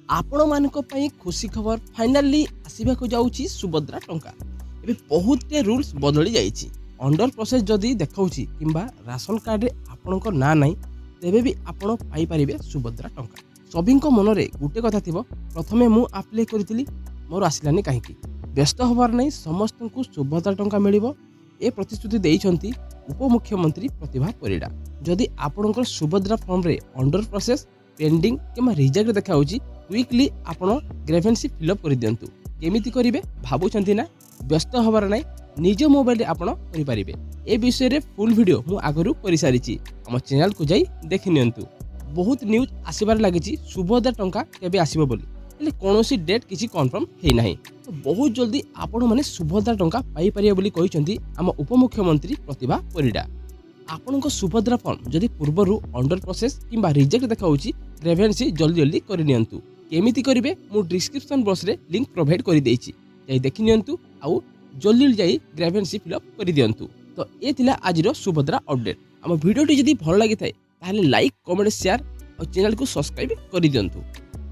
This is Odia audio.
ଆପଣମାନଙ୍କ ପାଇଁ ଖୁସି ଖବର, ଫାଇନାଲି ଆସିବାକୁ ଯାଉଛି ସୁଭଦ୍ରା ଟଙ୍କା। ଏବେ ବହୁତଟେ ରୁଲ୍ସ ବଦଳି ଯାଇଛି। ଅଣ୍ଡର ପ୍ରୋସେସ୍ ଯଦି ଦେଖାଉଛି କିମ୍ବା ରାସନ କାର୍ଡ଼ରେ ଆପଣଙ୍କ ନାଁ ନାହିଁ, ତେବେ ବି ଆପଣ ପାଇପାରିବେ ସୁଭଦ୍ରା ଟଙ୍କା। ସଭିଙ୍କ ମନରେ ଗୋଟେ କଥା ଥିବ, ପ୍ରଥମେ ମୁଁ ଆପ୍ଲାଏ କରିଥିଲି, ମୋର ଆସିଲାନି କାହିଁକି? ବ୍ୟସ୍ତ ହେବାର ନାହିଁ, ସମସ୍ତଙ୍କୁ ସୁଭଦ୍ରା ଟଙ୍କା ମିଳିବ। ଏ ପ୍ରତିଶ୍ରୁତି ଦେଇଛନ୍ତି ଉପମୁଖ୍ୟମନ୍ତ୍ରୀ ପ୍ରତିଭା ପରିଡ଼ା। ଯଦି ଆପଣଙ୍କର ସୁଭଦ୍ରା ଫର୍ମରେ ଅଣ୍ଡର ପ୍ରୋସେସ୍, ପେଣ୍ଡିଂ କିମ୍ବା ରିଜେକ୍ଟ ଦେଖାଉଛି, କୁଇକଲି ଆପଣ ଗ୍ରେଭେନ୍ସି ଫିଲ୍ଅପ୍ କରିଦିଅନ୍ତୁ। କେମିତି କରିବେ ଭାବୁଛନ୍ତି ନା? ବ୍ୟସ୍ତ ହେବାର ନାହିଁ, ନିଜ ମୋବାଇଲରେ ଆପଣ କରିପାରିବେ। ଏ ବିଷୟରେ ଫୁଲ୍ ଭିଡ଼ିଓ ମୁଁ ଆଗରୁ କରିସାରିଛି, ଆମ ଚ୍ୟାନେଲକୁ ଯାଇ ଦେଖିନିଅନ୍ତୁ। ବହୁତ ନ୍ୟୁଜ୍ ଆସିବାରେ ଲାଗିଛି ସୁଭଦ୍ରା ଟଙ୍କା କେବେ ଆସିବ ବୋଲି, ହେଲେ କୌଣସି ଡେଟ୍ କିଛି କନଫର୍ମ ହେଇନାହିଁ। ତ ବହୁତ ଜଲ୍ଦି ଆପଣମାନେ ସୁଭଦ୍ରା ଟଙ୍କା ପାଇପାରିବେ ବୋଲି କହିଛନ୍ତି ଆମ ଉପମୁଖ୍ୟମନ୍ତ୍ରୀ ପ୍ରତିଭା ପରିଡ଼ା। ଆପଣଙ୍କ ସୁଭଦ୍ରା ଫର୍ମ ଯଦି ପୂର୍ବରୁ ଅଣ୍ଡର ପ୍ରୋସେସ୍ କିମ୍ବା ରିଜେକ୍ଟ ଦେଖାଉଛି, ଗ୍ରେଭେନ୍ସି ଜଲ୍ଦି ଜଲ୍ଦି କରିନିଅନ୍ତୁ। କେମିତି କରିବେ, ମୁଁ ଡିସ୍କ୍ରିପ୍ସନ୍ ବକ୍ସରେ ଲିଙ୍କ୍ ପ୍ରୋଭାଇଡ଼ କରିଦେଇଛି, ଯାଇ ଦେଖିନିଅନ୍ତୁ ଆଉ ଜଲ୍ଦି ଜଲ୍ଦି ଯାଇ ଗ୍ରେଭେନ୍ସି ଫିଲ୍ଅପ୍ କରିଦିଅନ୍ତୁ। ତ ଏ ଥିଲା ଆଜିର ସୁଭଦ୍ରା ଅପଡେଟ୍। ଆମ ଭିଡ଼ିଓଟି ଯଦି ଭଲ ଲାଗିଥାଏ, ତାହେଲେ ଲାଇକ୍, କମେଣ୍ଟ, ସେୟାର ଆଉ ଚ୍ୟାନେଲକୁ ସବସ୍କ୍ରାଇବ୍ କରିଦିଅନ୍ତୁ।